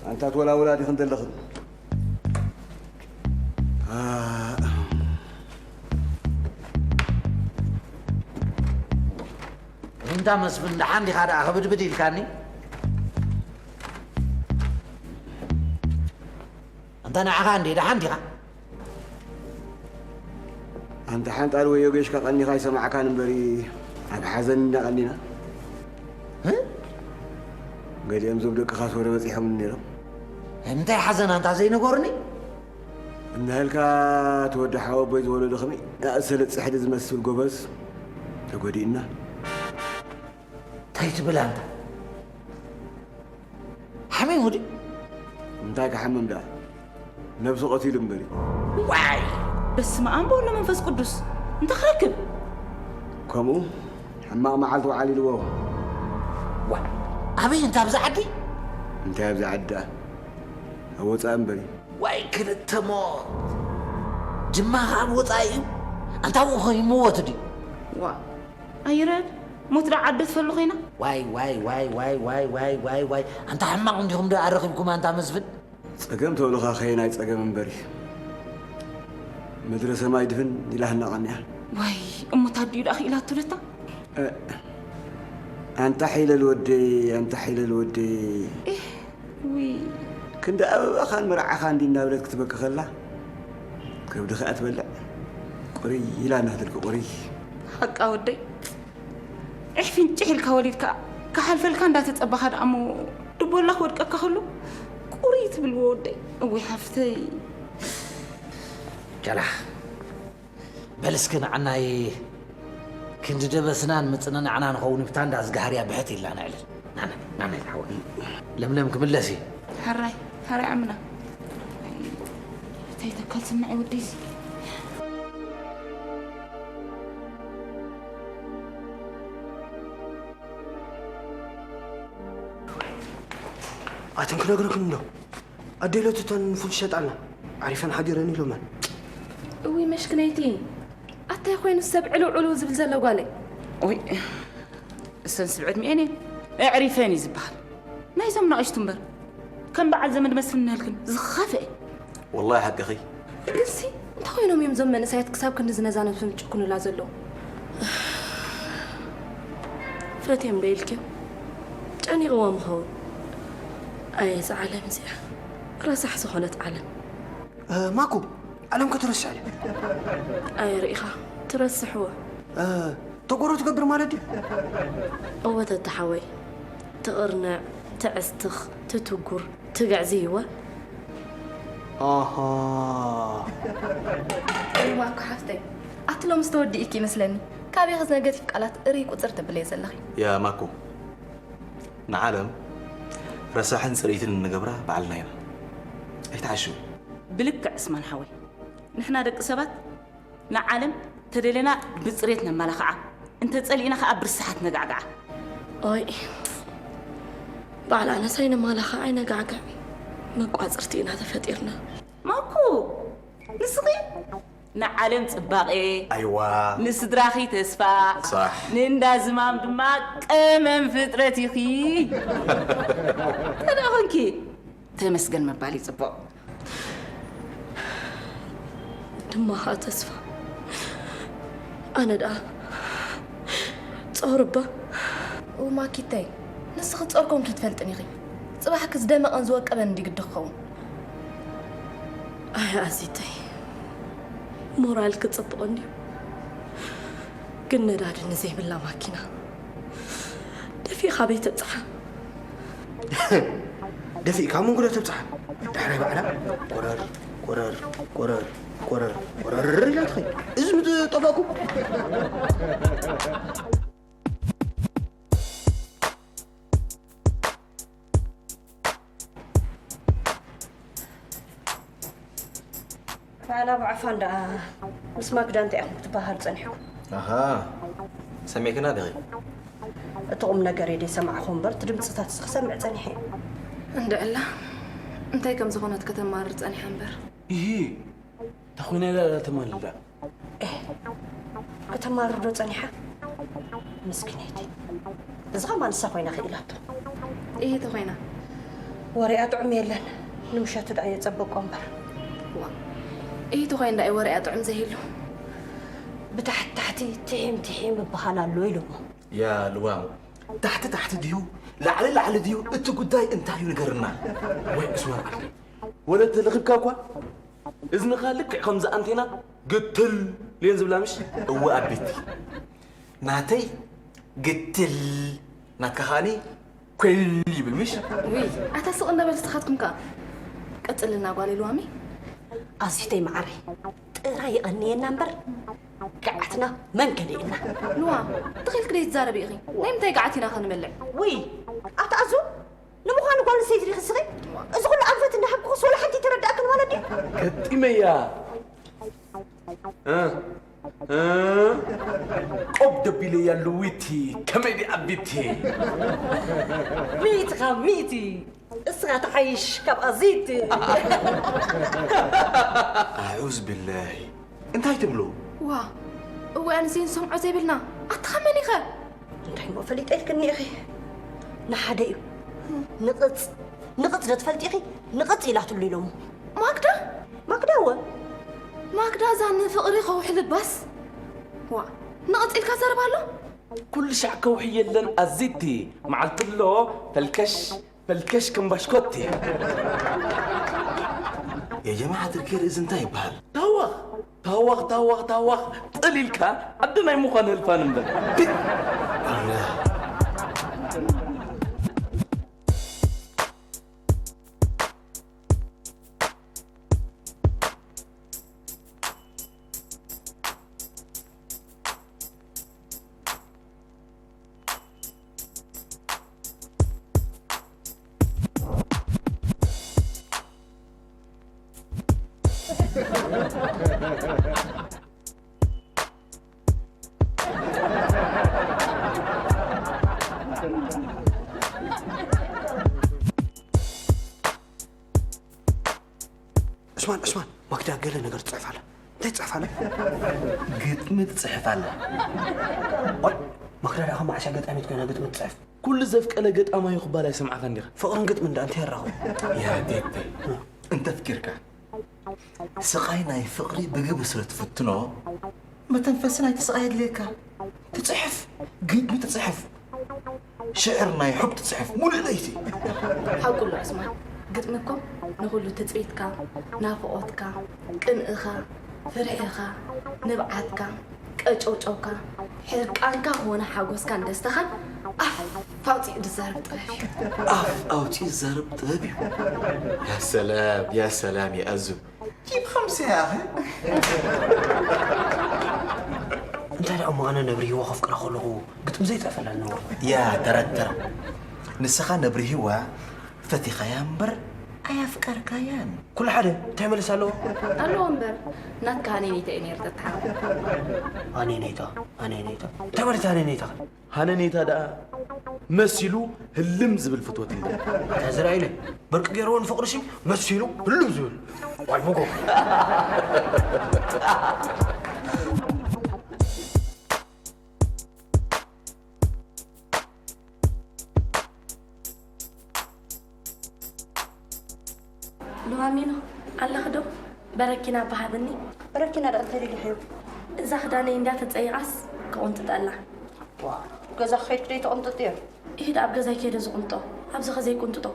ኣንታ ትወላውላ ዲኽን ዘለኽን? ኣ፣ እንታ መስፍን፣ ደሓን ዲኻ ደኣ ክብድብድ ኢልካኒ? ኣንታ ንዓኻ እንዴ ደሓን ዲኻ? ኣንታ ሓንጣል ወዮ ጌሽካ ቀኒኻ ኣይሰማዕካን እምበሪ፣ ኣብ ሓዘን ኢና ቀኒና። እ? ገሊኦም ዞም ደቅኻስ ወረ በጺሖም ነይሮም። እንታይ ሓዘን ኣንታ ዘይነገሩኒ? እናሃልካ እቲ ወዲ ሓወቦይ ዝወለዶ ከመይ ዝኣሰለ ጽሕዲ ዝመስል ጎበዝ ተጎዲእና። እንታይ ትብል ኣንታ? ሓሚሙ ድዩ? እንታይ ክሓምም ደኣ? ነብሱ ቀቲሉ እምበሪ። ዋይ! በስመ ኣብ ወወልድ ወመንፈስ ቅዱስ። እንታይ ክረክብ? ከምኡ ሕማቕ መዓልቲ ውዓል ኢልዎ። ዋ! ኣበይ? እንታ ኣብዚ ዓዲ? እንታይ ኣብዚ ዓዲ ደኣ? ኣብ ወጻኢ እምበሪ። ዋይ ክልተ ሞት! ድማ ከኣ ኣብ ወጻኢ እዩ። ኣንታ ኣብኡ ኸ ይምወት ድዩ? ዋ! ኣይረድ ሞት ደኣ ዓዲ ትፈሉ ኮይና? ዋይ፣ ዋይ፣ ዋይ፣ ዋይ፣ ዋይ፣ ዋይ፣ ዋይ፣ ዋይ። ኣንታ ሕማቕ እንዲኹም ደኣ ኣረኺብኩም ኣንታ መስፍን። ጸገም ተብሉኻ ከየናይ ጸገም እምበሪ። ምድረ ሰማይ ድፍን ኢላ ህናቐኒያ። ዋይ፣ እሞ ታዲኡ ደኣ ክኢላቱ ለታ? እ፣ ኣንታ ሒለል ወደይ፣ ኣንታ ሒለል ወደይ። ኤህ፣ ውይ። ክንዲ ኣበባኻን መርዓኻን እንዲ እናበለት ክትበኪ ከላ፣ ከብድኺ እያ ትበልዕ። ቁርይ ኢላ እናትልኪ ቁርይ። ሓቃ ወደይ። ዕሕፊን ጭሕ ኢልካ ወሊድካ፣ ክሓልፈልካ እንዳተጸበኻ ደኣ እሞ፣ ድቦላ ክወድቀካ ከሎ፣ ቁርይ ትብል ወደይ። እወይ ሓፍተይ። ጀላኽ። በል እስኪ ንዓናይ ክንዲ ደበስናን ምጽንናዕና ንኸውን ብታንዳ ዝጋህርያ ብሕት ኢልና ነዕልል። ናና፣ ናና ይትሓወል። ለምለም ክምለስ እዩ። ሕራይ፣ ሕራይ ዓምና። እንታይ ተካል ስምዒ ወደይሲ? ኣትን ክነግረክን እንዶ ኣዴለቱ እተን ፉል ሸጣልና ዓሪፈን ሓዲረን ኢሎመን። እውይ መሽክነይቲ፣ ኣታይ ኮይኑ ሰብ ዕልው ዕልው ዝብል ዘሎ ጓለይ? ውይ፣ እሰን ስብዕት ሚኤን እየን። ኣዕሪፈን እዩ ዝበሃል። ናይዞም ንኣሽቱ እምበር። ከም በዓል ዘመድ መስፍን ንህልክን ዝኸፍአ። ወላሂ ሓቅኺ። ግንሲ፣ እንታይ ኮይኖም እዮም እዞም መንእሰያት ክሳብ ክንዲ ዝነዛ ነብሶም ዝጭኩኑላ ዘለዉ? ፈትዮም ዶ ኢልክዮ? ጨኒቕዎም ይኸውን። ኣየ፣ እዛ ዓለም እዚኣ። ረሳሕ ዝኾነት ዓለም። እ፣ ማኩ፣ ዓለም ከተረስዕ ድያ? ኣየ፣ ርኢኻ፣ ትረስሕዎ። እ፣ ተጎሮ ትገብር ማለት ድዩ? እወ፣ ተተሓወይ። ትቕርንዕ፣ ትዕስትኽ፣ ትትጉር፣ ትግዕዝይወ። ኣሃ። እዋኩ ሓፍተይ፣ ኣቲ ሎምስ ተወዲእኪ ይመስለኒ። ካበይ ኸዚ ነገቲቭ ቃላት እርይ ቁጽር ተብለየ ዘለኺ? ያ ማኩ፣ ንዓለም ረሳሕን ጽርይትን እንገብራ ባዕልና ኢና። ኣይትዓሽው። ብልክዕ እስማን ሓወይ፣ ንሕና ደቂ ሰባት ንዓለም ተደለና ብጽሬት ነመላኽዓ፣ እንተጸሊእና ከኣ ብርስሓት ነጋዕግዓ። ኦይ ባዕላና ሳይነማላኻ ኣይነጋዕግዕ፣ መቋጽርቲ ኢና ተፈጢርና። ማኩ ንስኺ ንዓለም ጽባቐ፣ ኣይዋ ንስድራኺ ተስፋ፣ ሳሕ ንእንዳ ዝማም ድማ ቀመም ፍጥረት ኢኺ። ተደኣ ኾንኪ ተመስገን ምባል እዩ ጽቡቕ። ድማ ኸኣ ተስፋ ኣነ ደኣ ጾር እባ። ማኪተይ፣ ንስኺ ጾርኮም ከይትፈልጥን ኢኺ። ጽባሕኪ ዝደመቐን ዝወቀበን እንዲ ግዲ ክኸውን። ኣይ ኣዚተይ፣ ሞራልኪ ጽቡቕ እንድዩ፣ ግን ነዳዲ ንዘይብላ ማኪና ደፊእኻ በይ ተብጽሓ። ደፊእካ መንጎዳ ተብጽሓ። ዳሕራይ ባዕላ ቆረር ቆረር ቆረር ቆረር ቆረር ኢላ ትኸይድ። እዚ ምጠፋእኩም። ኣላ ብዓፋን ደኣ ምስ ማግዳ እንታይ ኢኹም ክትበሃሉ ጸኒሕኩም? ኣሃ ሰሚዕክና ዲኺ? እቲ ቁም ነገር እየ ደይሰማዕኹ እምበር እቲ ድምፅታት ክሰምዕ ጸኒሐ እየ። እንድዕላ እንታይ ከም ዝኾነት ከተማርር ጸኒሓ እምበር። ይሂ ተኾይና ኢላ ተማልዳ። ከተማርር ዶ ጸኒሓ? ምስኪነይቲ። እዚ ኸማ ንሳ ኮይና ክኢላቶ። ይሂ ተኾይና። ወሬኣ ጥዑም የለን። ንምሸቱ ደኣ የጸበቆ እምበር። ዋ ይሂ ተኾይን ደኣ ወሬኣ ጥዑም ዘይህሉ። ብታሕቲ ታሕቲ ትሒም ትሒም ይበሃል ኣሎ ኢሎሞ። ያ ልዋም ታሕቲ ታሕቲ ድዩ ላዕሊ ላዕሊ ድዩ እቲ ጉዳይ እንታይ እዩ ንገርና። ወይ እስማን ዓሊ ወለተ ልኽብካ እኳ እዝንኻ ልክዕ ከምዚ ኣንቴና ግትል እየን ዝብላ ምሽ? እወ ኣቢቲ ናተይ ግትል ናትካ ኸኣኒ ኮይል ይብል ምሽ? ውይ ኣታ ስቕ እንዳበል ስኻትኩም ከኣ ቀጽልና ጓል ኢልዋሚ። ኣዚተይ መዓረይ ጥራይ ይቐንየና እምበር ገዓትና መን ከሊእና። ንዋ ትኺልክ ደይ ትዛረቢ ኢኺ። ናይ ምንታይ ገዓት ኢና ኸንበልዕ? ውይ ኣታ ኣዙ ንምዃኑ ጓል ኣንስተይቲ ዲኺ ስኺ? እዚ ኩሉ ኣንፈት እንዳሃብኩኽስ ወላ ሓንቲ ኣይተረድኣክን ማለት ድዩ? ገጢመያ እ እ ቆብ ደቢለያ ልዊቲ ከመይ ድኣ ቢቲ ሚእትኻ ሚእቲ እስኻ ትሓይሽ ካብ ኣዚቲ። ኣዑዝ ቢላሂ እንታይ ትብሉ? ዋ እዋይ ኣንስየን ዝሰምዖ ዘይብልና ኣታ ኸመን ኢኸ? እንታይ እሞ ፈሊጠ ኢልክኒ ኢኺ። ንሓደ እዩ ንቕጽ ንቕጽ ዶ ትፈልጢ ኢኺ? ንቕጽ ኢላትሉ ኢሎሞ። ማግዳ? ማግዳ እወ። ማግዳ እዛ ንፍቕሪ ከውሒ ልባስ? ዋ ንቕጽ ኢልካ ዘረባ ኣሎ? ኩሉ ሻዕ ከውሒ የለን ኣዚቲ መዓልቲ ኣሎ ፈልከሽ ፈልከሽ ከም ባሽኮቲ። የጀማዓ ትርኪ ርእዚ እንታይ ይበሃል? ታዋኽ ታዋኽ ታዋኽ ታዋኽ ጥል ኢልካ ዓዲ ናይ ምዃን ህልፋን እምበር። ዑስማን ዑስማን ማክዳ ገለ ነገር ትጽሕፍ ኣላ። እንታይ ትጽሕፍ ኣላ? ግጥሚ ትጽሕፍ ኣላ። ኦይ ማክዳ ደኣ ከም ዓሻ ገጣሚት ኮይና ግጥሚ ትጽሕፍ። ኩሉ ዘፍቀለ ገጣማዩ ክባል ኣይሰምዓኻን ዲኻ? ፍቕርን ግጥምን ደኣ እንታይ የራኽቦ? ያ ቴቴ እንተፍኪርካ ስቓይ ናይ ፍቕሪ ብግብሪ ስለ ትፍትኖ መተንፈሲ ናይቲ ስቓይ የድልየካ። ትጽሕፍ፣ ግጥሚ ትጽሕፍ፣ ሽዕር ናይ ሑብ ትጽሕፍ ሙሉእ ለይቲ። ሓቁ ኣሎ ዑስማን፣ ግጥሚ እኮ ንኹሉ ትጽቢትካ፣ ናፍቖትካ፣ ቅንእኻ፣ ፍርሕኻ፣ ንብዓትካ፣ ቀጨውጨውካ፣ ሕርቃንካ ኾነ ሓጎስካን ደስታኻን ኣፍ ኣውጺኡ ዝዛረብ ጥበብ እዩ። ኣፍ ኣውጺኡ ዝዛረብ ጥበብ እዩ። ያ ሰላም ያ ሰላም ያ ኣዙ ኪድ ኸምሰ ያ ኣኺ። እንታይ ደኣ እሞ ኣነ ነብሪ ህይወ ከፍቅራ ከለኹ ግጥሚ ዘይፅሕፈላ ዝነበርኩ። ያ ተረተር ንስኻ ነብሪ ህይዋ ፈቲኻያ እምበር ኣያፍቀርካያን። ኩሉ ሓደ እንታይ መልስ ኣለዎ? ኣለዎ እምበር፣ ናትካ ሃነይነይታ እዩ ነይሩ ተተሓረ። ኣነይነይታ፣ ኣነይነይታ። እንታይ ማለት ኣነይነይታ? ሃነኔታ ደኣ መሲሉ ህልም ዝብል ፍትወት እንደ። ተዝራኢለ ብርቂ ገይርዎ ንፍቕሪ ሲ መሲሉ ህልም ዝብል። ዋይ መጎ። ኑሃሚኖ፣ ኣለኺ ዶ? በረኪና በሃብኒ። በረኪና ደኣ እንታይ ደሊኺ እዩ? እዛ ክዳነይ እንድያ ተጸይቓስ ክቕንጥጠላ። ዋ፣ ገዛ ክኸይድ ክደይ ተቕንጥጥ እየ። ኢሂድ ኣብ ገዛይ ከይደ ዝቕንጦ፣ ኣብዚ ኸ ዘይቅንጥጦ?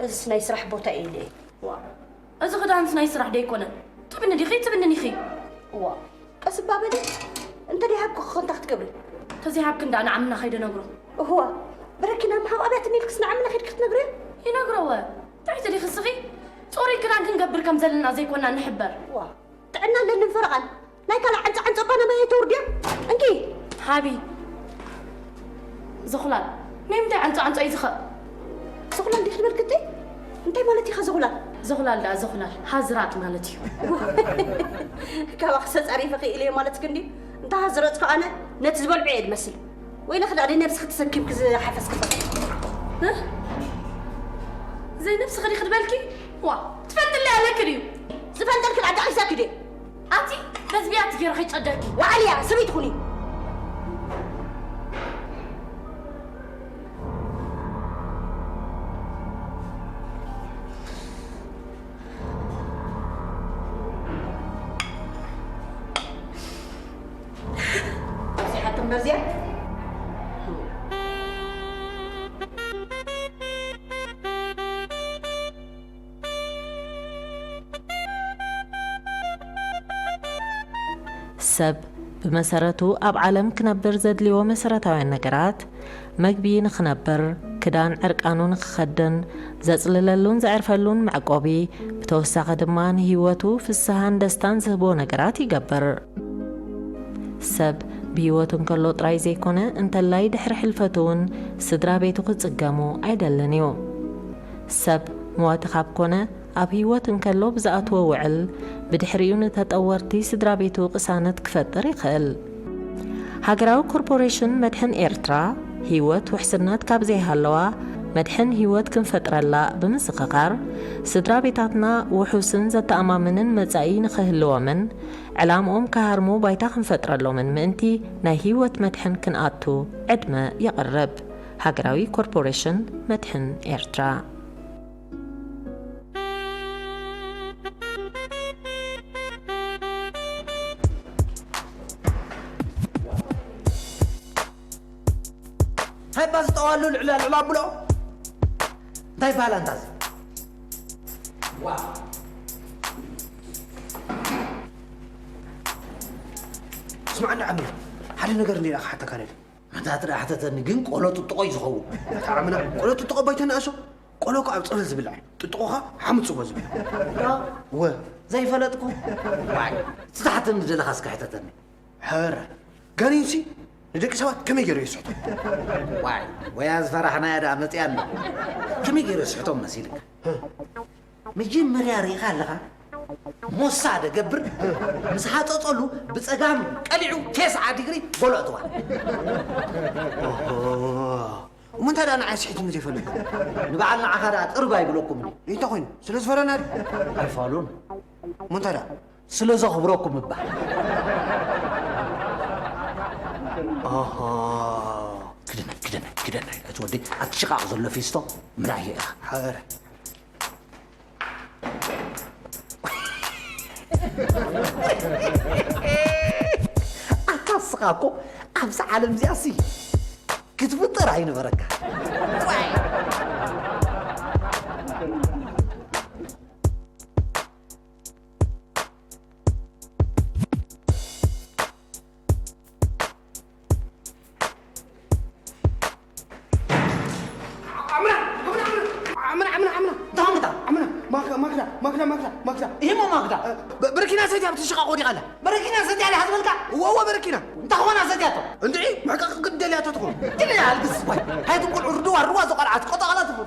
እዚስ ናይ ስራሕ ቦታ እየ ኢለ እየ። ዋ፣ እዚ ክዳንስ ናይ ስራሕ ደይኮነ። ትብኒ ዲኺ? ትብንን ኢኺ። ዋ፣ ቀስ እባ በሊ። እንተ ደይሃብኩ ኸ እንታይ ክትገብሪ? ተዘይሃብክን ደኣ ንዓምና ከይደ ነግሮ። እህዋ፣ በረኪና ምሃብ ኣብያትኒ ኢልክስ ንዓምና ከይድኪ ክትነግርዮ? ይነግረወ። ጥዕይቲ ዲኺ እስኺ? ጽሩይ ክዳን ክንገብር ከም ዘለና ዘይኮና ንሕበር። ዋ፣ ጥዕና ኣለንን ፈረቓን። ናይ ካልእ ዓንጻ ዓንጻ እባ ናባይ ኣይተውርድዮ። እንኪ። ሃቢ። ዝኹላል። ናይ ምንታይ ዓንጻ ዓንጻ እዩ ዝኸ? ዝኹላል ዲኺ ትብል ክትይ? እንታይ ማለት ኢኻ ዝኹላል? ዝኹላል ደኣ ዝኹላል። ሃዝራጥ ማለት እዩ። ካባኺ ሰጻሪፈ ክኢለ እየ ማለት ክንዲ? እንተ ሃዝረጥኩ ኣነ ነቲ ዝበልዑ እየ ዝመስል። ወይለኺ ደኣ ነብስኺ ተሰኪምኪ ዝሓፈስኪ ጸ-፣ እ? ዘይነብስኺ ዲኺ ትበልኪ? ዋ፣ ትፈልጥለይ ኣለኪ ድዩ? ዝፈልጠልኪ ደኣ ደቒሰኪ ድየ? ኣቲ በዚ ብያቲ ገይረ ከይጨደኪ። ዋዕልያ፣ ሰበይቲ ኩኒ። ኣብዚሓ ትንበር እዚኣ። ሰብ ብመሰረቱ ኣብ ዓለም ክነብር ዘድልዮ መሰረታውያን ነገራት፣ መግቢ ንኽነብር፣ ክዳን ዕርቃኑ ንኽኸድን፣ ዘጽልለሉን ዘዕርፈሉን መዕቆቢ፣ ብተወሳኺ ድማ ንህይወቱ ፍስሃን ደስታን ዝህቦ ነገራት ይገብር። ሰብ ብህይወቱ እንከሎ ጥራይ ዘይኮነ፣ እንተላይ ድሕሪ ሕልፈቱ እውን ስድራ ቤቱ ክጽገሙ ኣይደልን እዩ። ሰብ መዋቲ ካብ ኮነ፣ ኣብ ህይወት እንከሎ ብዝኣትዎ ውዕል፣ ብድሕሪኡ ንተጠወርቲ ስድራ ቤቱ ቅሳነት ክፈጥር ይኽእል። ሃገራዊ ኮርፖሬሽን መድሕን ኤርትራ፣ ህይወት ውሕስነት ካብ ዘይሃለዋ፣ መድሕን ህይወት ክንፈጥረላ ብምዝኽኻር፣ ስድራ ቤታትና ውሑስን ዘተኣማምንን መጻኢ ንኽህልዎምን፣ ዕላምኦም ክሃርሙ ባይታ ክንፈጥረሎምን ምእንቲ፣ ናይ ህይወት መድሕን ክንኣቱ ዕድመ የቕርብ። ሃገራዊ ኮርፖሬሽን መድሕን ኤርትራ። እንታይ እባ ዝጠዋሉ ልዕሊ ልዕሊ ኣብሎ? እንታይ ይበሃል ኣንታ እዚ? ዋ። ስማዕኒ ዓሚ፣ ሓደ ነገር እንዲና ክሓተካ ነዲ። ኣንታ ትዳ ሕተተኒ ግን ቆሎ ጥጥቖ እዩ ዝኸውን። ኣታ ዓምና፣ ቆሎ ጥጥቖ ባይታ ንኣሾ፣ ቆሎ እኮ ኣብ ጸበል ዝብላዕ እዩ። ጥጥቖ ኸኣ ሓሙት ጽቦ ዝብላዕ። ዶ? ወ። ዘይፈለጥኩ? ዋይ፣ እቲ ትሓተኒ ዘለኻ እስከ ሕተተኒ። ሕረ፣ ጋኔንሲ ንደቂ ሰባት ከመይ ገይሩ የስሕቶም? ዋይ፣ ወያ ዝፈራሕናያ ደኣ መጺኣና። ከመይ ገይሩ የስሕቶም መሲልካ? መጀመርያ ርኢኻ ኣለኻ? ሞሳ ደገብር ምስ ሃጠጠሉ ብጸጋም ቀሊዑ ቴስዓ ዲግሪ ጎሎ እትዋ። ኦሆ። እሞ እንታይ ደኣ ንዓይ ስሒቱኒ ዘይፈልጥ? ንበዓል ንዓኻ ደኣ ቅርብ ኣይብለኩምን እዩ። እንታይ ኮይኑ? ስለ ዝፈረና ድዩ? ኣይፋሉን። እሞ እንታይ ደኣ? ስለ ዘኽብረኩም እባ። ኣሃ። ክደናይ፣ ክደናይ፣ ክደናይ። እቲ ወዲ ኣብቲ ሽቓቕ ዘሎ ፊስቶ ምርኣዮ ኢኻ። ሓበረ። ኣታ እስኻ እኮ ኣብዚ ዓለም እዚኣሲ ክትፍጠር ኣይነበረካ። ዓምና፣ ዓምና፣ ዓምና፣ ዓምና፣ ዓምና፣ ዓምና። እንታይ ዓምና? ዓምና፣ ማክዳ፣ ማክዳ፣ ማክዳ፣ ማክዳ፣ ማክዳ። ይሄማ ማክዳ። እ፣ በ-፣ በረኪና ሰትያ ብትሽቓቕ ወዲቓ ኣላ። በረኪና ሰትያ ኣላ ዝበልካ? እወ፣ እወ፣ በረኪና። እንታይ ኾና ሰትያቶ? እንድዒ፣ ምሕቃቕ ግድ ደልያቶ ትኾን። ግድ ደልያ ኣልግስ፣ ዋይ። ሃይ፣ እቶም ቆልዑ ርድዋ፣ ርዋ፣ ተቐላጥፉ፣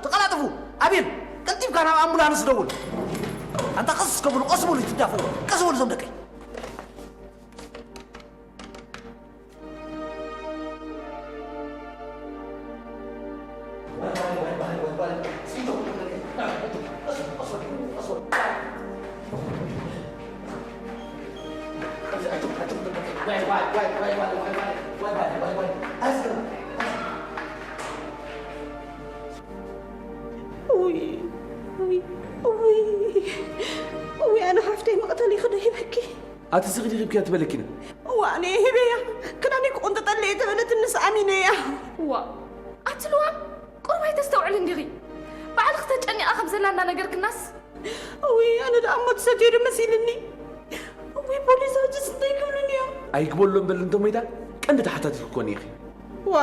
ተቐላጥፉ። ኣቤል፣ ቀልጢፍካ ናብ ኣምቡላንስ ደውል። ኣንታ ቀስ ከብሉ፣ ቀስ በሉ ይትዳፈሩ። ቀስ በሉ እዞም ደቀይ። ውይ ውይ ውይ ውይ ኣነ ሓፍተይ መቕተሊ ክደ ሂበኪ። ኣቲ ስኽዲ ሂብኪያ ትበለኪና። እዋ ኣነ ሂበያ ክዳነይ ክቑንጥጠለይ እየ ተበለትንስ ኣሚነያ። እዋ ኣቲ ልዋም ቁሩብ ኣይተስተውዕልን ዲኺ? ባዕልኺ ተጨኒቓ ከም ዘላ እንዳነገርክናስ። እውይ ኣነ ደኣ እሞ ትሰትዮ ዶ መሲልኒ። እውይ ፖሊስ ሕጅስ እንታይ ክብሉኒ እዮም። ኣይግበሎም በሊ እንተ ሞይታ ቀንዲ ተሓታቲት ክትኮኒ ኢኺ። ዋ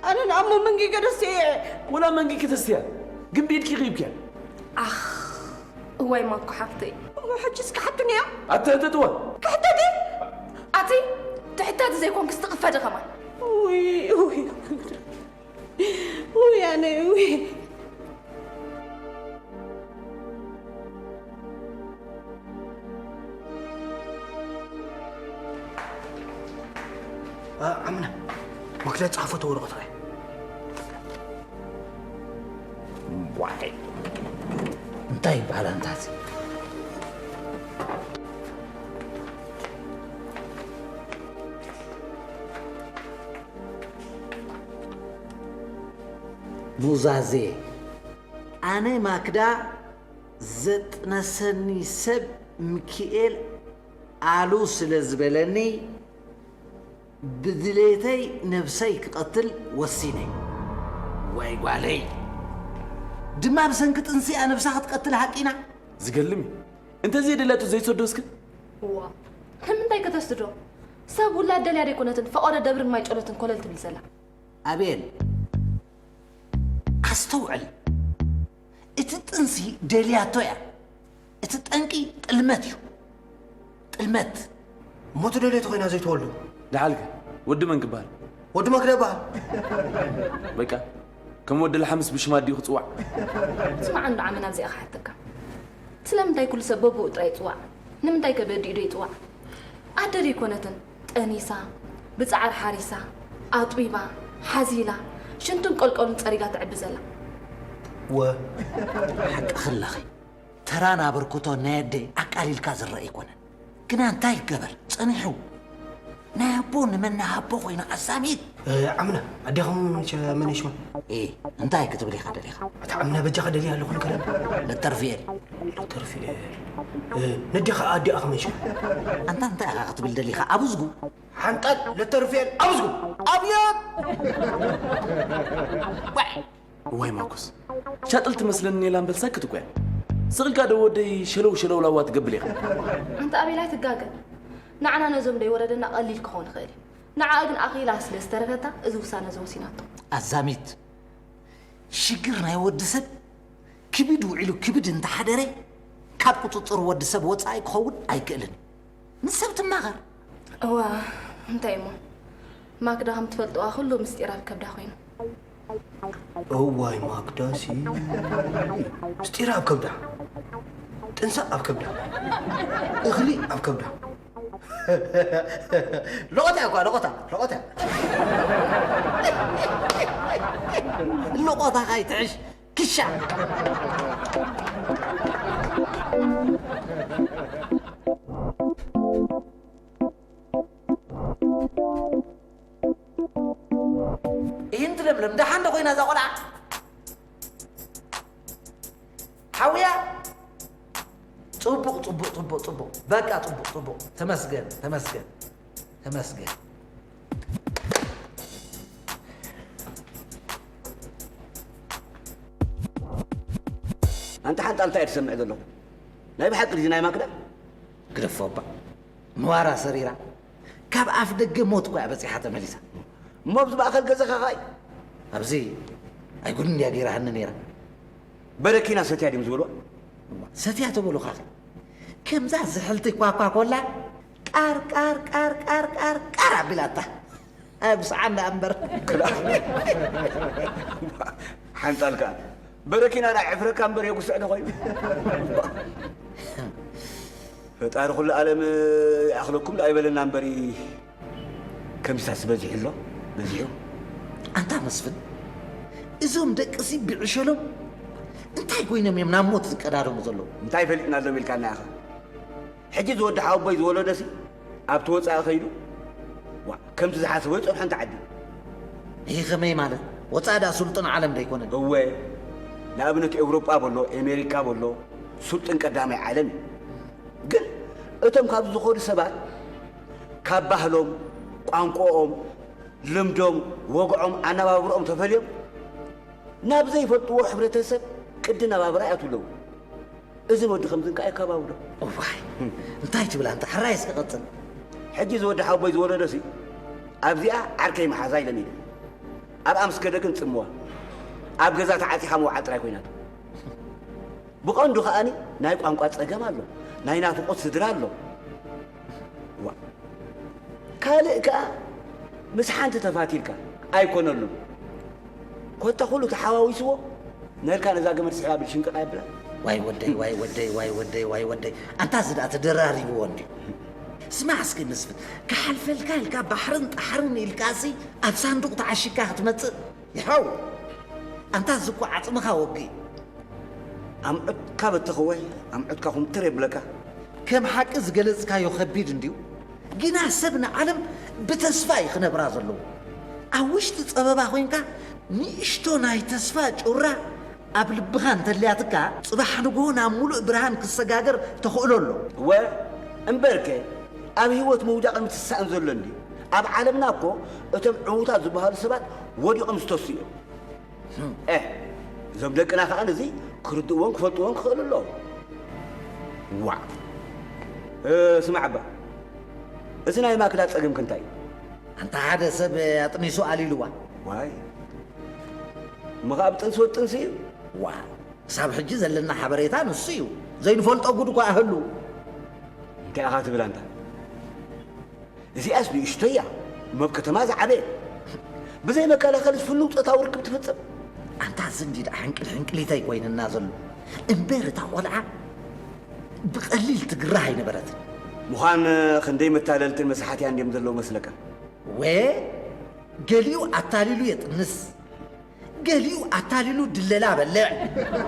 ኣነ ደኣ እሞ መንጊገ ደስትየ እየ። ወላ መንጊ ክተስትያ ግን ብኢድኪ ኺብክያ። ኣኽ እዋይ ማኮ ሓፍተይ። እሞ ሕጅስ ክሓቱኒ እዮም። ኣትሕተትዋ። ክሕተት እየ። ኣቲ ትሕተቲ ዘይኮንክስ ትቕፈዲ ኸማን። ውይ ውይ ውይ ኣነ ውይ። ዓምና መክዳ ጻፈቶ ወረቐት ራይ እንታይ ይበሃል ኣንታዚ ኑዛዜ ኣነ ማክዳ ዘጥነሰኒ ሰብ ሚኪኤል ኣሉ ስለ ዝበለኒ ብድሌተይ ነብሰይ ክቐትል ወሲነ። ዋይ ጓለይ! ድማ ብሰንኪ ጥንሲኣ ነብሳ ክትቀትል ሃቂና? ዝገልም እዩ። እንተዘይደልያቶ ዘይትሰዶ እስከ? እዋ ንምንታይ ከተስዶ? ሰብ ውላድ ደልያ ደይኮነትን ፈቐዶ ደብርን ማይ ጨሎትን ኮለል ትብል ዘላ። ኣቤል ኣስተውዕል፣ እቲ ጥንሲ ደልያቶ እያ፣ እቲ ጠንቂ ጥልመት እዩ። ጥልመት። እሞ ትደልዮ ተኾይና ዘይትወልዶ? ደሓልከ ወዲ መን ክበሃል? ወዲ መክደ በሃል። በቃ ከም ወዲ ለሓምስ ብሽማ ድዩ ክጽዋዕ? ስማዕ እንዶ ዓመና ኣብዚኣ ክሓተካ። ስለምንታይ ኩሉ ሰብ በብኡ ጥራይ ይጽዋዕ? ንምንታይ ከ በዲኡ ዶ ይጽዋዕ? ኣደ ደይኮነትን ጠኒሳ፣ ብጻዕሪ ሓሪሳ፣ ኣጥቢባ፣ ሓዚላ፣ ሽንቱን ቆልቆሉን ጸሪጋ ተዕቢ ዘላ። ወ። ሓቅኺ ኣለኺ። ተራን ኣበርክቶን ናይ ኣደይ ኣቃሊልካ ዝረኣ ኣይኮነን። ግና እንታይ ይገበር ጸኒሑ ናይ ኣቦ ንመን ንሃቦ ኮይና ኣሳሚት። ዓምና ኣዴኹም መን ሽማ? እይ እንታይ ክትብል ኢኻ ደሊኻ? ኣታ ዓምና በጃኻ ደልያ ኣለኹ ንገረኒ። ለተርፍኤል። ለተርፍኤል። ነዴኻ ኣዴኣ ከመን ሽማ? ኣንታ እንታይ ኢኻ ክትብል ደሊኻ ኣብዝጉ? ሓንጣል ለተርፍኤል ኣብዝጉ። ኣብየት! እዋይ ማኩስ ሻጥል ትመስለኒ ኔላ እምበር ሳክት እኮ እያ። ስቕ ኢልካ ዶ ወደይ ሸለው ሸለው ላዋ ትገብር ኢኻ። ኣንታ ኣቤል ኣይትጋገ። ንዓና ነዞም ደይወረደና ቀሊል ክኸውን ይኽእል እዩ። ንዓኣ ግን ኣኺላ ስለ ዝተረፈታ እዚ ውሳነ እዚ ወሲናቶ። ኣዛሚት ሽግር ናይ ወዲ ሰብ ክብድ ውዒሉ ክብድ እንተሓደረ ካብ ቁፅፅር ወዲ ሰብ ወፃኢ ክኸውን ኣይክእልን እዩ። ምስ ሰብ ትማኸር። እዋ እንታይ እሞ ማክዳ ከም ትፈልጥዋ ኩሉ ምስጢር ኣብ ከብዳ ኮይኑ። እዋይ ማክዳሲ ምስጢር ኣብ ከብዳ ጥንሳ ኣብ ከብዳ እኽሊ ኣብ ከብዳ ሎቆታ እኳ ሎቆታ ሎቆታ ሎቆታ ካይትዕሽ ክሻ ይህን ትለምለም ደሓን ዶ ኮይና እዛ ቆልዓ ሓውያ ጽቡቕ ጽቡቕ ጽቡቕ ጽቡቕ በቃ ጽቡቕ ጽቡቕ ተመስገን ተመስገን ተመስገን ኣንታ ሓንጣል እንታይ እየ ትሰምዕ ዘለኹ ናይ ብሓቂ ድዩ ናይ ማክዳ ግደፎ እባ ንዋራ ሰሪራ ካብ ኣፍ ደገ ሞት እኮ እያ በፂሓ ተመሊሳ እሞ ኣብዚ ማእኸል ገዛኻ ኸኣ እዩ ኣብዚ ኣይጉድ እንድያ ገይራሃኒ ነይራ በረኪና ሰትያ ድዮም ዝበልዋ ሰትያ ተበሉኻ ከምዛ ዝሕልቲ ኳኳ ኮላ ቃር ቃር ቃር ቃር ቃር ቃር ኣቢላታ ኣይ ብስዓና እምበር ሓንጣል ከኣ በረኪና ደኣ ዕፍረካ እምበር የጉስዕ ዶ ኮይኑ? ፈጣሪ ኩሉ ዓለም ይኣኽለኩም ደኣ ይበለና እምበሪ፣ ከምሲሳስ በዚሑ ኣሎ፣ በዚሑ። ኣንታ መስፍን፣ እዞም ደቅሲ ብዕሸሎም እንታይ ኮይኖም እዮም ናብ ሞት ዝቀዳደሙ ዘለዉ? እንታይ ፈሊጥናሎም ኢልካና ኢኻ? ሕጂ እዚ ወዲ ሓወቦይ ዝወለዶሲ ኣብቲ ወጻኢ ከይዱ፣ ዋ፣ ከምቲ ዝሓሰቦ ይጸንሖ እንተ ዓዲ። ይህ ከመይ ማለት? ወጻኢ ደኣ ስልጡን ዓለም ዶ ኣይኮነን? እወ፣ ንኣብነት ኤውሮጳ በሎ፣ ኤሜሪካ በሎ፣ ስልጡን ቀዳማይ ዓለም እዩ። ግን እቶም ካብዚ ዝኸዱ ሰባት ካብ ባህሎም፣ ቋንቋኦም፣ ልምዶም፣ ወግዖም፣ ኣነባብርኦም ተፈልዮም ናብ ዘይፈልጥዎ ሕብረተሰብ ቅዲ ነባብራ ይኣትዉ ኣለዉ። እዝን ወዲ ከምዝን ከኣ የከባብዶ። እዋይ፣ እንታይ ትብል ኣንታ? ሕራይ እስከ ቀጽል። ሕጂ እዚ ወዲ ሓወቦይ ዝወለዶሲ ኣብዚኣ ዓርከይ መሓዛ ኢለን ኢለ። ኣብኣ ምስ ከደ ግን ጽምዋ። ኣብ ገዛ ተዓጺኻ ምውዓል ጥራይ ኮይናቶ። ብቐንዱ ከኣኒ ናይ ቋንቋ ጸገም ኣሎ፣ ናይ ናፍቖት ስድራ ኣሎ። ዋ፣ ካልእ ከኣ ምስ ሓንቲ ተፋቲልካ ኣይኮነሉን። ኮታ ኩሉ ተሓዋዊስዎ ነልካ ነዛ ገመድ ስሒባ ብል ሽንቅቕ ኣይብላ። ዋይ ወደይ፣ ዋይ ወደይ፣ ዋይ ወደይ፣ ዋይ ወደይ። ኣንታ እዚ ደኣ ተደራሪብዎ እንድዩ። ስማዕ እስኪ መስፍን፣ ክሓልፈልካ ኢልካ ባሕርን ጣሕርን ኢልካሲ ኣብ ሳንዱቕ ተዓሺግካ ክትመጽእ ይሓው። ኣንታ እዚ እኮ ዓጽምኻ ወግእ። ኣምዑትካ በተኽወ፣ ኣምዑትካ ኩምትር የብለካ። ከም ሓቂ ዝገለጽካዮ ከቢድ እንድዩ። ግና ሰብ ንዓለም ብተስፋ እዩ ክነብራ ዘለዎ። ኣብ ውሽጢ ጸበባ ኮይንካ ንእሽቶ ናይ ተስፋ ጩራ ኣብ ልብኻ እንተልያትካ፣ ጽባሕ ንግሆ ናብ ምሉእ ብርሃን ክሰጋገር ተኽእሎ ኣሎ። እወ፣ እምበርከ፣ ኣብ ህይወት ምውዳቕ ምትሳእን ዘሎ እንድዩ። ኣብ ዓለምና እኮ እቶም ዕዉታት ዝበሃሉ ሰባት ወዲቖም ዝተሱ እዮም። ኤህ፣ እዞም ደቅና ከኣ ነዚ ክርድእዎን ክፈልጥዎን ክኽእሉ ኣለዎም። ዋዕ! እ፣ ስማዕ እባ፣ እዚ ናይ ማክዳ ጸገምክ እንታይ እዩ? ኣንታ ሓደ ሰብ ኣጥኒሱ ኣልይልዋ። ዋይ! እሞ ከኣ ብጥንሲ ወጥንሲ እዩ? ዋ! ክሳብ ሕጂ ዘለና ሓበሬታ ንሱ እዩ። ዘይንፈልጦ ጉድ እኳ ኣህሉ። እንታይ ኢኻ ትብል ኣንታ? እዚኣስ ንእሽቶ እያ፣ እሞ ኣብ ከተማ ዝዓበየት። ብዘይ መከላኸሊ ፍኑው ጾታዊ ርክብ ትፍጽም። ኣንታ እዚ እንዲ ደኣ ሕንቅል ሕንቅሊተይ ኮይንና ዘሎ። እምበር እታ ቖልዓ ብቐሊል ትግራሕ ኣይነበረትን። ምዃን ክንደይ መታለልትን መሳሓትያን እንድዮም ዘለዉ መስለካ? ወ፣ ገሊኡ ኣታሊሉ የጥንስ፣ ገሊኡ ኣታሊሉ ድለላ በልዕ።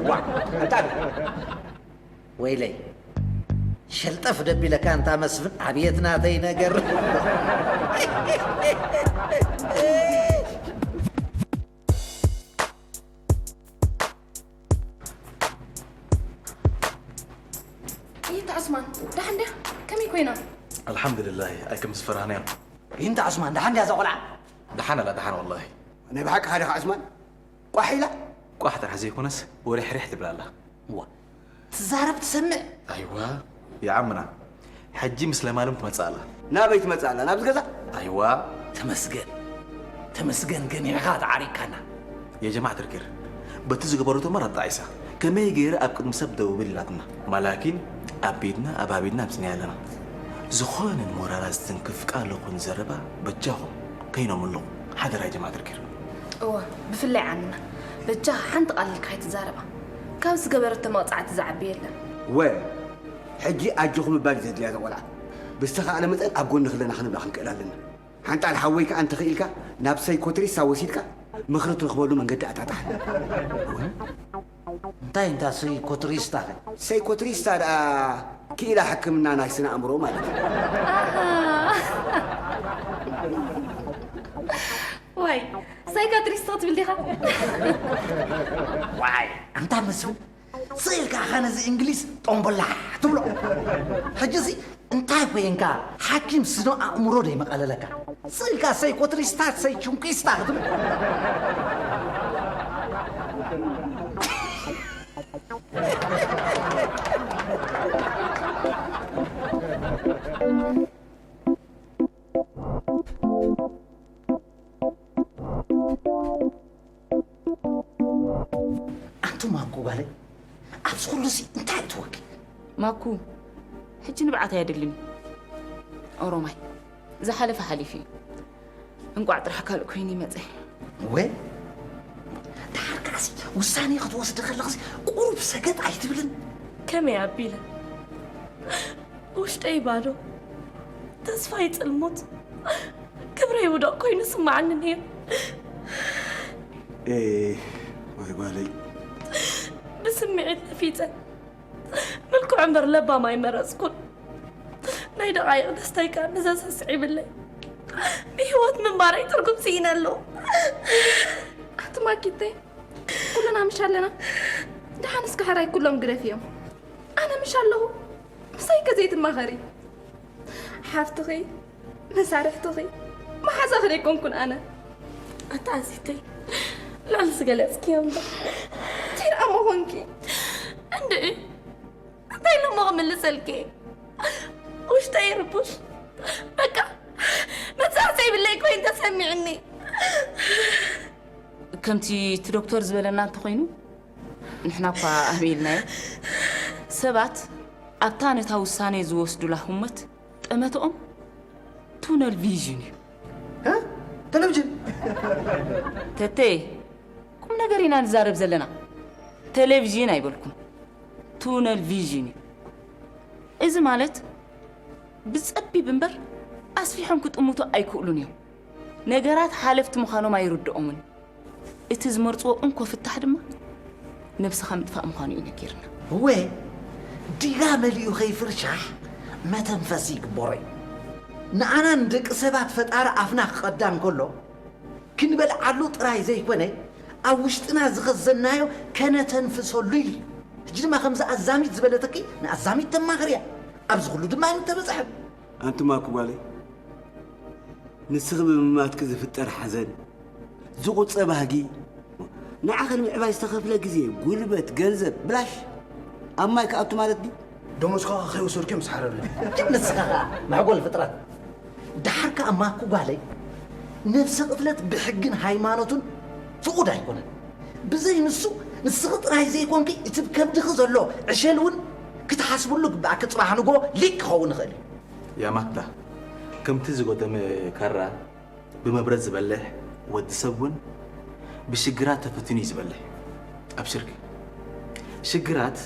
ዋ፣ ኣንታ ወይለይ፣ ሸልጠፍ ደቢለካ እንታ መስፍን፣ ኣብየት ናተይ ነገር። ይታ ዑስማን፣ ደሓን ድያ? ከመይ ኮይና? ኣልሓምዱሊላህ፣ ኣይከም ዝፈራህናዮ። ይንታ ዑስማን፣ ደሓን ድያ እዛ ቆልዓ? ደሓን ኣላ፣ ደሓን ወላሂ። ናይ ብሓቂ ሓደኻ ዑስማን? ቋሕ ኢላ? ቋሕ ጥራሕ ዘይኮነስ፣ ወሪሕሪሕ ትብል ኣላ። እዋ፣ ትዛረብ ትሰምዕ? ኣይዋ፣ ይዓምና። ሕጂ ምስ ለማለም ትመጽእ ኣላ። ናበይ ትመጽእ ኣላ? ናብዚ ገዛ? ኣይዋ። ተመስገን። ተመስገን፣ ገኒሕኻ ተዓሪቅካና። የጀማዕ ትርኪር፣ በቲ ዝገበረቶ እምበር ኣጣዒሳ። ከመይ ገይረ ኣብ ቅድሚ ሰብ ደው እብል ኢላትና። ማላኪን ኣብ ቤትና ኣብ ሃቤትና ኣምጽናያ ኣለና። ዝኾነ ንሞራላ ዝትንክፍ ቃል ይኹን ዘረባ በጃኹም ከይኖምሉ። ሓደራ የጀማዕ ትርኪር። እወ፣ ብፍላይ ዓምና። በጃኻ ሓንቲ ቃል ኢልካ ኣይትዛረባ። ካብ ዝገበረቶ መቕጻዕቲ ዝዓቢ የለን። ወ፣ ሕጂ ኣጆኹ ምባል እዩ ዘድልያ እዛ ቆልዓ። ብዝተኻእለ መጠን ኣብ ጎኒ ክለና ክንብላ ክንክእል ኣለና። ሓንጣል ሓወይ ከኣ እንተኽኢልካ ናብ ሰይኮትሪስታ ወሲድካ ምኽሪ ትረኽበሉ መንገዲ ኣጣጣሕ። እንታይ እንታ ሰይኮትሪስታ ኸ? ሰይኮትሪስታ ደኣ ክኢላ ሕክምና ናይ ስነ ኣእምሮ ማለት እዩ። ኣሃ። ዋይ፣ ሳይካትሪስት ክትብል ዲኻ? ዋይ፣ ኣንታ መስፍን፣ ስቕ ኢልካ ኸ ነዚ እንግሊዝ ጦምቦላ ትብሎ። ሕጂ እዚ እንታይ ኮይንካ? ሓኪም ስነ ኣእምሮ ዶ ይመቐለለካ? ስቕ ኢልካ ሰይኮትሪስታ፣ ሰይቹንኪስታ ክትብል። ኣንቲ ማኩ ጓለይ፣ ኣብዚ ኩሉ እዚ እንታይ እትወቂ? ማኩ፣ ሕጂ ንብዓት ኣየድልን እዩ። ኦሮማይ፣ ዝሓለፈ ሓሊፉ እዩ። እንቋዕ ጥራሕ ካልእ ኮይኑ ይመጸ። ወ፣ ደሓር ከዓሲ ውሳኔ ክትወስዲ ከለኽሲ ቁሩብ ሰገጥ ኣይትብልን? ከመይ ኣቢለ? ውሽጠይ ባዶ፣ ተስፋይ ጽልሞት፣ ክብረይ ውዱቕ ኮይኑ ስምዓኒ ነይሩ። ኤ፣ ወይ ጓለይ። ብስምዒት ነፊጸ፣ ምልኩዕ እምበር ለባም ኣይመረጽኩን። ናይ ደቓይቕ ደስታይ ከኣ መዘዝ ስዒብለይ። ብህይወት ምንባረይ ትርጉም ስኢነ ኣለኹ። ኣቲ ማኪተይ፣ ኩልና ምሽ ኣለና። ደሓን እስከ ሕራይ ኩሎም ግደፍዮም። ኣነ ምሽ ኣለኹ። ምሳይ ከ ዘይትማኸሪ? ሓፍትኺ፣ መሳርሕትኺ፣ መሓዛኺ ደይኮንኩን ኣነ። ኣታ ኣዚተይ፣ ልዕሊ ዝገለጽክዮ እምበር። እንታይ ደኣ እሞ ኾንኪ? እንድዒ፣ እንታይ ኢለ እሞ ክምልሰልኪ? ውሽጠይ ይርቡሽ። በቃ፣ መጽናዕቲ ዘይብለይ ኮይኑ ተሰሚዕኒ። ከምቲ እቲ ዶክተር ዝበለና እንተኾይኑ፣ ንሕና እኳ ኣሜልናዮ። ሰባት ኣብታ ነታ ውሳኔ ዝወስዱላ ህሞት ጠመትኦም ቱነል ቪዥን እዩ። እ? ቴሌቪዥን? ተቴ፣ ቁም ነገር ኢና ንዛረብ ዘለና። ቴሌቪዥን ኣይበልኩም፣ ቱነል ቪዥን እዩ። እዚ ማለት ብጸቢብ እምበር ኣስፊሖም ክጥምቱ ኣይክእሉን እዮም። ነገራት ሓለፍቲ ምዃኖም ኣይርድኦምን። እቲ ዝመርጽዎ እንኮ ፍታሕ ድማ ነብስኻ ምጥፋእ ምዃኑ እዩ ነጊርና። እወ፣ ዲጋ መሊኡ ከይፍርሻሕ መተንፈሲ ይግበሮ እዩ። ንኣና ንደቂ ሰባት ፈጣሪ ኣፍና ክቐዳ እንከሎ፣ ክንበልዓሉ ጥራይ ዘይኮነ፣ ኣብ ውሽጥና ዝኸዘንናዮ ከነተንፍሰሉ እዩ። ሕጂ ድማ ከምዚ ኣዛሚት ዝበለትኪ ንኣዛሚት ተማኽርያ። ኣብዚ ኩሉ ድማ ኣይምተበጽሐን። ኣንቲ ማኩ ጓለይ፣ ንስኺ ብምማትኪ ዝፍጠር ሓዘን፣ ዝቑጸ ባህጊ፣ ንዓኺ ንምዕባይ ዝተኸፍለ ግዜ፣ ጉልበት፣ ገንዘብ ብላሽ ኣብ ማይ ክኣቱ ማለት ድዩ? ደሞዝካ ከይወሰድኩ እዮም ዝሓረርኒ። ግን ንስኻ ኸኣ መሕጎል ፍጥረት። ደሓር ከኣ ማኩ ጓለይ፣ ነብሰ ቅትለት ብሕግን ሃይማኖትን ፍቑድ ኣይኮነን። ብዘይ ንሱ፣ ንስኺ ጥራይ ዘይኮንኪ፣ እቲ ብከብድኺ ዘሎ ዕሸል እውን ክትሓስብሉ ግባእኪ። ጽባሕ ንግሆ ሊክ ክኸውን ይኽእል እዩ። ያ ማክዳ፣ ከምቲ ዝጎደመ ካራ ብመብረድ ዝበልሕ ወዲ ሰብ እውን ብሽግራት ተፈቲኑ እዩ ዝበልሕ። ኣብሽርኪ፣ ሽግራት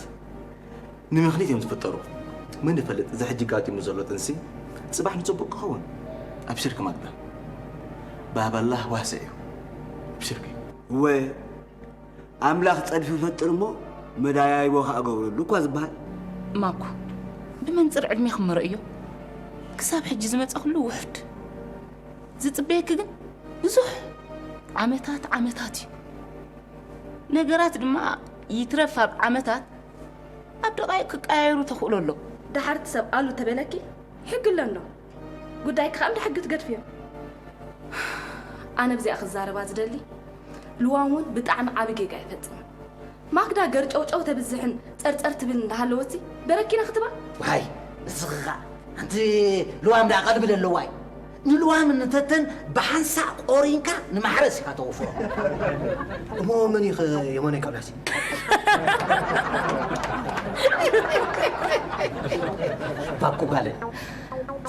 ንምኽኒት እዮም ዝፍጠሩ። መን ይፈልጥ፣ እዚ ሕጂ ጋጢሙ ዘሎ ጥንሲ ጽባሕ ንጽቡቕ ክኸውን። ኣብሽርኪ ማክዳ፣ ባብ ኣላህ ዋሰ እዩ። ኣብሽርኪ። እወ፣ ኣምላኽ ጸድፊ ይፈጥር እሞ መዳያይቦ ኸኣ ገብረሉ እኳ ዝበሃል። ማኩ፣ ብመንጽር ዕድሜ ክመርዕዮ፣ ክሳብ ሕጂ ዝመጸ ኩሉ ውሑድ። ዝጽበየኪ ግን ብዙሕ ዓመታት፣ ዓመታት እዩ። ነገራት ድማ ይትረፍ ኣብ ዓመታት፣ ኣብ ደቓይቕ ክቀያየሩ ተኽእሎ ኣሎ። ደሓርቲ ሰብ ኣሉ ተበለኪ፣ ሕጊ ኣሎ እንዶ። ጉዳይኪ ከኣ እንዳ ሕጊ ትገድፍዮ። ኣነ ብዚኣ ክዛረባ ዝደሊ፣ ልዋም እውን ብጣዕሚ ዓቢ ጌጋ ይፈጽም። ማክዳ ገርጨውጨው ተብዝሕን ጸርጸር ትብል እንዳሃለወትሲ በረኪና ክትባ? ዋይ፣ ንስኺ ኸኣ፣ ኣንቲ ልዋም ደኣ ቀልቢ ለለዋ እዩ። ንልዋም እንተተን ብሓንሳእ ቆሪንካ ንማሕረስ ኢኻ ተወፍሮ። እሞ መን እዩ ኸ የማናይ ካብላሲ? ባኩ ጓለ፣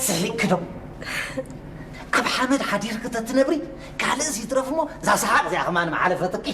ስሒቅኪ ዶ? ኣብ ሓመድ ሓዲርኪ ተትነብሪ፣ ካልእስ ይትረፍ እሞ፣ እዛ ሰሓቕ እዚኣ ኸማን ምሓለፈትኪ።